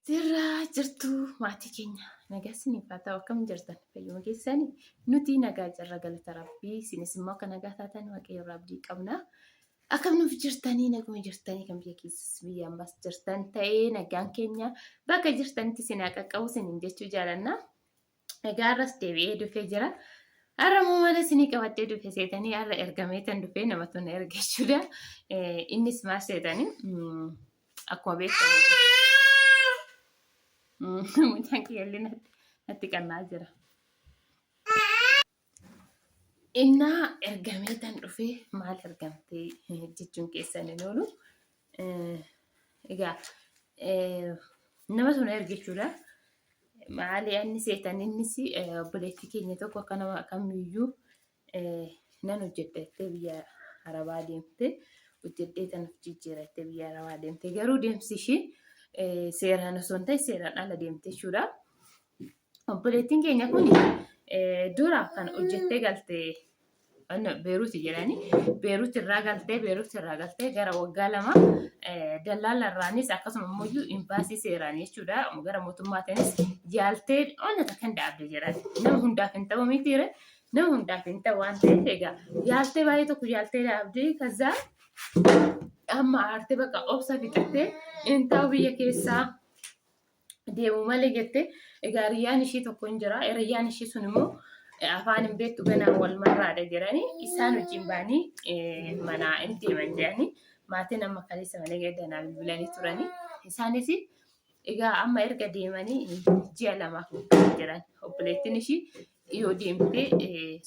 Jirra jirtu maatii keenya nagaa isiniif haa ta'u, akkam jirtan? Fayyuma keessani? Nuti nagaa jirra, galata rabbii. Isinis immoo akka nagaa taatan waaqayyo irraa abdii qabna. Akkam nuuf jirtanii? Naguma jirtanii? Kan biyya keessas biyya ambaas jirtan ta'ee nagaan keenya bakka jirtanitti isin haa qaqqabu isiniin jechuu jaalanna. Egaa har'as deebi'ee dhufee jira. Har'a immoo mana isinii qabadhee dhufe seetanii, har'a ergamee tan dhufee namatu na erge jechuudha. Innis maal seetanii, akkuma beekamu mucaan kiyyallee natti qannaa jira. Innaa ergamee tan dhufee, maal ergamtee jechuun keessan hin oolu. Egaa nama sun erge jechuudha. Maali inni seetan, innis obboleettii keenya tokko akka nama kamiyyuu nan hojjedha jettee biyya Arabaa deemte, hojjedhee tan of jijjiira jettee biyya Arabaa deemte, garuu deemsi ishii seeraan osoo hin ta'in seeraan ala deemte jechuudha. Obboleettiin keenya kun dura kan hojjettee galte Beeruuti jedhani. Beeruut irraa galtee, Beeruut irraa galtee gara waggaa 2 dallaala irraanis akkasuma immoo imbaasii seeraan jechuudha. Gara mootummaatiinis yaaltee onna takka hin dhaabde jedhan. Nama hundaaf hin ta'u mitiire, nama hundaaf hin ta'u waan ta'eef egaa yaaltee baay'ee tokko yaaltee dhaabdee, kazaa amma aartee bakka obsa fixattee hin ta'u biyya keessaa deemu malee jette. Egaa hiriyyaan ishii tokko hin jira. Hiriyyaan ishii sun immoo afaan hin beektu, ganaa wal marraadha jedhanii isaan wajjin ba'anii manaa hin deeman jedhanii maatiin amma kaleessa malee gaddanaa bilbilanii turanii. Isaanis egaa amma erga deemanii ji'a 2f jedhan. Obboleettiin ishii yoo deemtee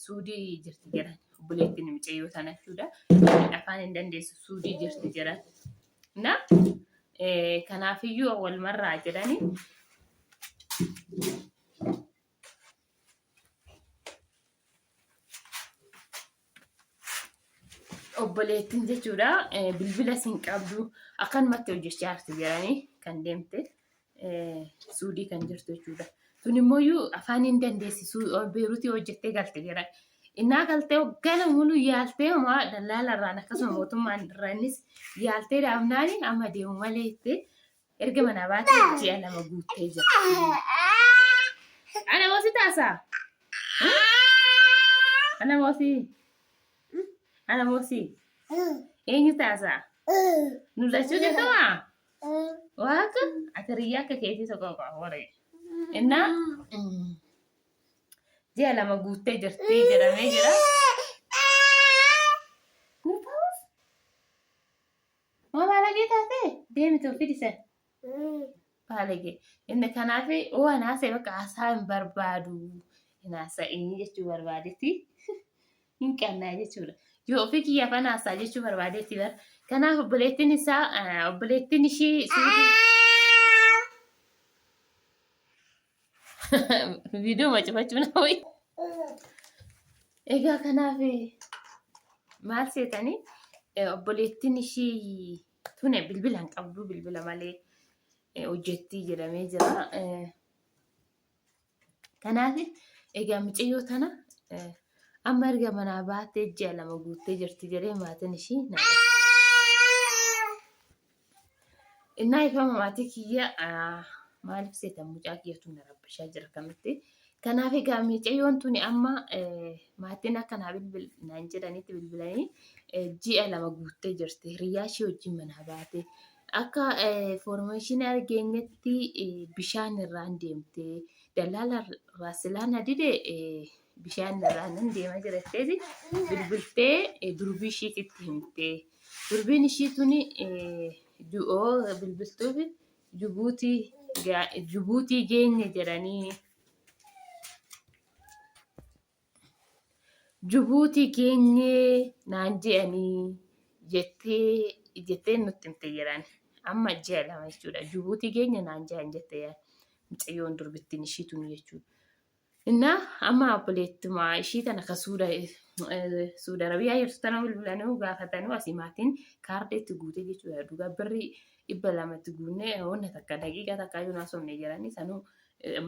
Suudii jirti jedhan. Obboleettiin mucayyoo tana jechuudha. Afaan hin dandeessu, Suudii jirti jedhan. Na kanaafiyyuu wal marraa jedhani. Obboleettiin jechuudha bilbila sin qabdu, akkanumatti hojjechaa jirti jedhanii, kan deemte Suudii kan jirtu jechuudha. Tun immoo afaan hin dandeessisu, Beeruutii hojjettee galte jedhan. Innaa galtee waggaa 2 muluu yaaltee homaa dallaala irraan akkasuma mootummaan irraanis yaaltee dhaabnaani amma deemu malee jettee erga manaa baatee ji'a 2 guuttee jirti. Ana moo si taasaa? Ana moo si? Ana moo si? Eenyu taasaa? Nu lachuu dirqamaa? Waaqa ati riyyaa akka keetii tokko qaba waree. Innaa ji'a 2 guuttee jirti jedhamee jira. Maa baalagee taate? Deemi too fidi san. Baalagee. Inni kanaaf waan haasa'e bakka haasaa hin barbaadu. Hin haasa'in jechuu barbaadetti. Hin qannaa jechuudha. Yoo ofii kiyya afaan haasaa jechuu barbaadetti bar. Kanaaf obboleettiin isaa, obboleettiin ishii suutii. Viidiyoo macifachuu na wayi. Egaa kanaaf maal seetanii, obboleettiin ishii tune bilbila hin qabdu, bilbila malee hojjettii jedhamee jira. Kanaaf egaa mucayyoo tana amma erga manaa baatee ji'a 2 guuttee jirti jedhee maatiin ishii na Innaa ifama maatii kiyya, maaliif seetan, mucaa kiyyatu na rabbashaa jira kamitti. Kanaaf egaa mucayyoon tuni amma maatiin akka naa bilbil naan jedhanitti bilbilanii ji'a 2 guuttee jirti. Hiriyaa ishee wajjin manaa baate. Akka foormeeshinii argeenyetti bishaan irraan deemte. Dallaala irraa silaa na dide bishaan irraan nan deema jedhatteeti bilbiltee durbii ishiititti himte. Durbiin ishii tuni du'oo bilbiltuuf Jibuutii geenye jedhanii, Jibuutii geenye naan je'anii jettee nutti himte jedhan. Amma ji'a 2 jechuudha. Jibuutii geenye naan je'an jette mucayyoon durbittiin ishii tuni jechuudha. Innaa amma obboleettuma ishii tana ka Suuda Arabiyaa jirtu tana bilbilanii gaafatanii, asii maatiin kaardii itti guutee jechuudha. Dhugaa birrii 200 itti guunnee wanna takka daqiiqaa takka iyyuu naasofne jedhanii, sanuu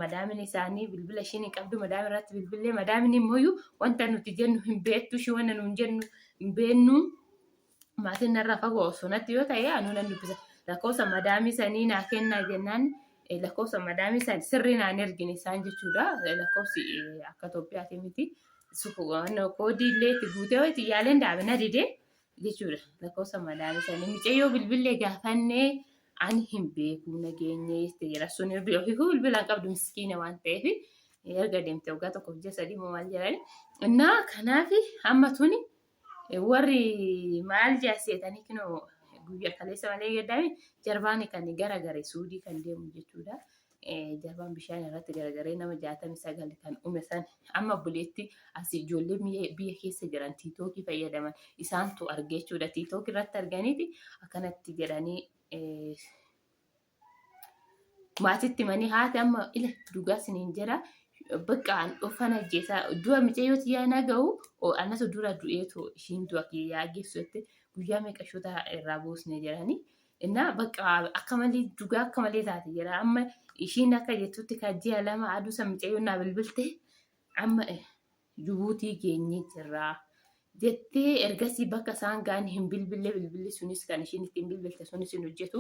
madaamin isaanii bilbila ishiin hin qabdu, madaami irratti bilbillee madaamin immoo wanta nuti jennu hin beektu, ishii wanta nuun jennu hin beeknu, maatiin narraa fagoo osoo natti yoo ta'e anuu nan dubbisa, lakkoofsa madaamii sanii naa kennaa jennaan Lakkoofsa madaamii san sirrii naan ergine isaan jechuudha. Lakkoofsi akka Itoophiyaati miti. Koodii illee itti guutee itti yaaleen daabe na dide jechuudha. Lakkoofsa madaamii sanii mucayyoo bilbillee gaafannee ani hin beeku nageenye jette jira. Sun ofiifuu bilbila hin qabdu miskiina waan ta'eef erga deemte waggaa tokkoof ji'a sadii moo maal jedhani. Innaa kanaaf amma tuni warri maal jaa seetanii kinoo guyyaa kaleessa malee gaddaami jarbaan kan gara gare suudii kan deemu jechuudha. Jarbaan bishaan irratti garagaree nama 69 kan uume san amma obboleetti as ijoollee biyya keessa jiran tiitookii fayyadaman isaantu arge jechuudha. Tiitookii irratti arganiiti akkanatti jedhanii maatitti himanii haati amma ila dhugaa isiniin jedha bakka an dhufan ajjeesaa du'a micayyoo tiyyaa na ga'u anatu dura du'eetu ishiin du'a kiyyaa geessu jette guyyaa meeqa shoota irraa buusne jedhanii. Innaa bakka akka malee dhugaa akka malee taate jedha amma ishiin akka jettutti kan ji'a 2 aduu san micayyoon naa bilbilte amma Jibuutii geenyee jirra jettee ergasii bakka isaan ga'an hin bilbille bilbilli sunis kan ishiin ittiin bilbilte sunis hin hojjetu.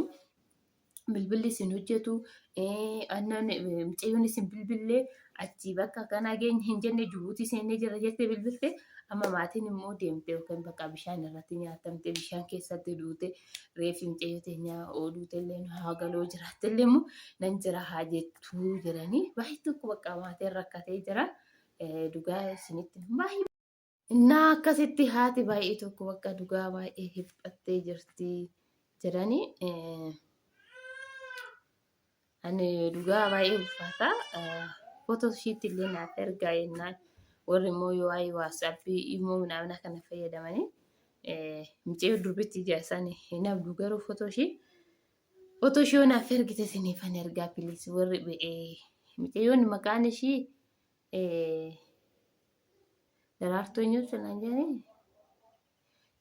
Bilbilli isin hojjetu mucayyoonis hin bilbille achii bakka kanaa geenye hin jenne Jibuutii seennee jirra jettee bilbilte amma maatiin immoo deemte yookiin bakka bishaan irratti nyaatamte bishaan keessatti duute reeffi mucayyoo teenyaa duute illee haa galoo jiraatte illee immoo nan jira haa jettuu jedhanii baay'ee tokko bakka maatiin rakkatee jira. Dhugaa isinitti baay'ee. Innaa akkasitti haati baay'ee tokko bakka dhugaa baay'ee hiphattee jirti jedhanii ani dhugaa baay'ee ulfaata. Footoo ishiitti illee naaf ergaa jennaan warri immoo yoo waa'ee waatsaappii immoo naamna kana fayyadamanii mucayyoo durbitti ijaarsaan hin abdu garuu footoo ishii footoo ishii yoo naaf ergite isiniifan ergaa piliis warri mucayyoon maqaan ishii Daraartuu eenyutu naan jedhanii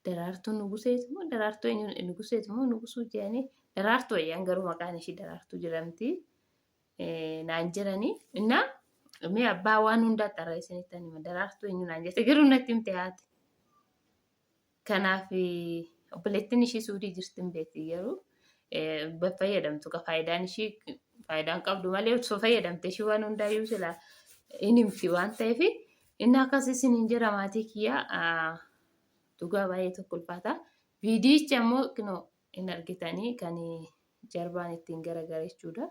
Daraartuu Nuguseeti moo Daraartuu eenyu Nuguseeti moo Nugusuu jedhanii Daraartuu wayyaan garuu maqaan ishii Daraartuu jedhamti naan jedhanii innaa mee abbaa waan hundaa xarra isinitti hima Daraartuu eenyu naan jette garuu natti himte haati. Kanaaf obboleettiin ishii suudii jirti hin beekti garuu fayyadamtu ka faayidaan ishii faayidaan qabdu malee osoo fayyadamte ishii waan hundaayyuu silaa hin himti waan ta'eef inni akkas isin hin jira maatii kiyya dhugaa baay'ee tokko ulfaata. Viidiyicha immoo kinoo hin argitanii kan jarbaan ittiin garagara jechuudha.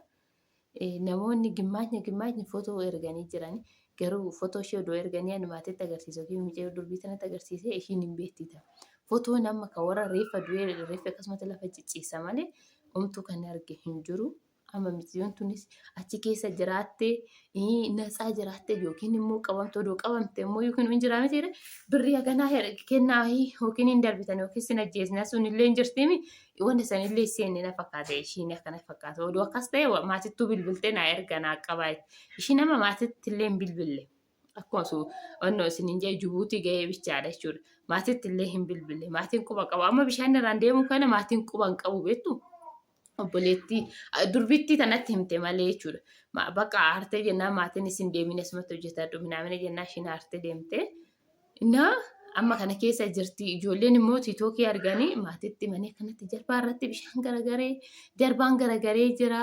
Namoonni gimmaashni gimmaashni footoo erganii jiran garuu footoo ishee odoo erganii ani maatiitti agarsiise yookiin mucayyoo durbii sanatti agarsiise ishiin hin beekti ta'a. Footoon amma kan warra reeffa du'ee reeffa akkasumatti lafa cicciisa malee homtuu kan arge hin jiru. Amma miciyyoon tunis achi keessa jiraattee natsaa jiraattee yookiin immoo qabamte odoo qabamte immoo yookiin hin jiraa miti birrii haganaa kennaa yookiin hin darbitan yookiin sin ajjeesna sun illee hin jirtiimi wanta sanillee seenne na fakkaate ishiin akkana fakkaata odoo akkas ta'e maatittuu bilbiltee naa erga naa qabaa ishiin amma maatitti illee hin bilbille akkuma su onnoo isin hin jee Jibuutii ga'ee bichaadha jechuudha maatitti illee hin bilbille maatiin quba qabu amma bishaan irraan deemu kana maatiin quba hin qabu beektu obboleettii durbittii tanatti himte malee jechuudha bakka aartee jennaan maatiin isin deemine asumatti hojjetadhu minaamina jennaan ishiin aartee deemte. Innaa amma kana keessa jirti. Ijoolleen immoo tiitookii arganii maatiitti himanii akkanatti jarbaa irratti bishaan garagaree jarbaan garagaree jira.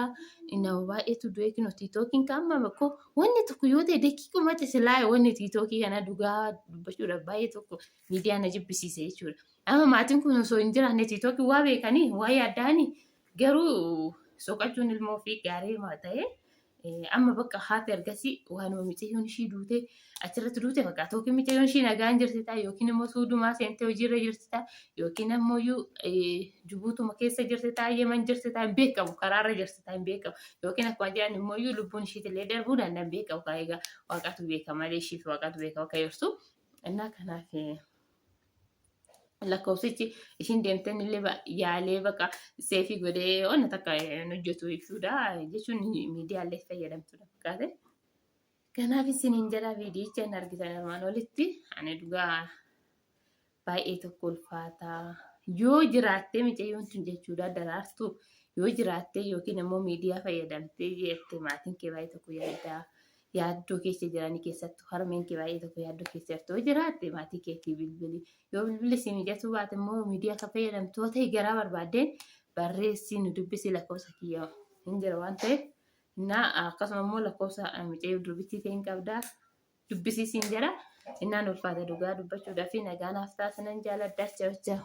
Nama baay'eetu du'e kunoo tiitookiin kan amma bakko wanni tokko yoo ta'e daqiiqumatti silaa wanni tiitookii kana dhugaa dubbachuudhaaf baay'ee tokko miidiyaa na jibbisiise jechuudha. Amma maatiin kun osoo hin jiraanne tiitookii waa beekanii waa yaaddaanii garuu soqachuun ilmoo ofii gaarii ta'ee Amma bakka haati ergasii waanuma micayyoon ishii duute achirratti duute fakkaata. Yookiin micayyoon ishii nagaan jirti ta'a yookiin immoo suudumaa seentee hojiirra jirti ta'a yookiin ammoo Jibuutuma keessa jirti ta'a Yemen jirti ta'a hin beekamu karaarra jirti ta'a hin beekamu yookiin akkuma jedhan immoo lubbuun ishiitillee darbuu danda'a hin beekamu kaa egaa waaqatu beeka malee ishiif waaqatu beeka bakka jirtu. Innaa kanaaf lakkoofsichi ishiin deemteen illee yaalee bakka seefii godhee wanna takka hin hojjetu jechuudha. Jechuun miidiyaalee fayyadamtudha fakkaate. Kanaaf isiniin jedha viidiyicha hin argitan armaan olitti ani dhugaa baay'ee tokko ulfaataa. Yoo jiraattee micayyoon tun jechuudha daraartuu yoo jiraattee yookiin immoo miidiyaa fayyadamtee jette maatiin kee baay'ee tokko yaaddaa. Yaaddoo keessa jiranii keessattuu harmeen kee baay'ee tokko yaaddoo keessa jirtu yoo jiraatte maatii keetii bilbili. Yoo bilbilli si mijatuu baate immoo miidiyaa kan fayyadamtu yoo ta'e garaa barbaaddeen barreessii nu dubbisi lakkoofsa kiyya hin jira waan ta'eef Innaa akkasuma immoo lakkoofsa mucayyoo durbittii ta'e hin qabdaa. Dubbisii siin jedha. Innaan ulfaata dhugaa dubbachuudhaaf nagaa naaf taasisan jaaladha. Chao chao.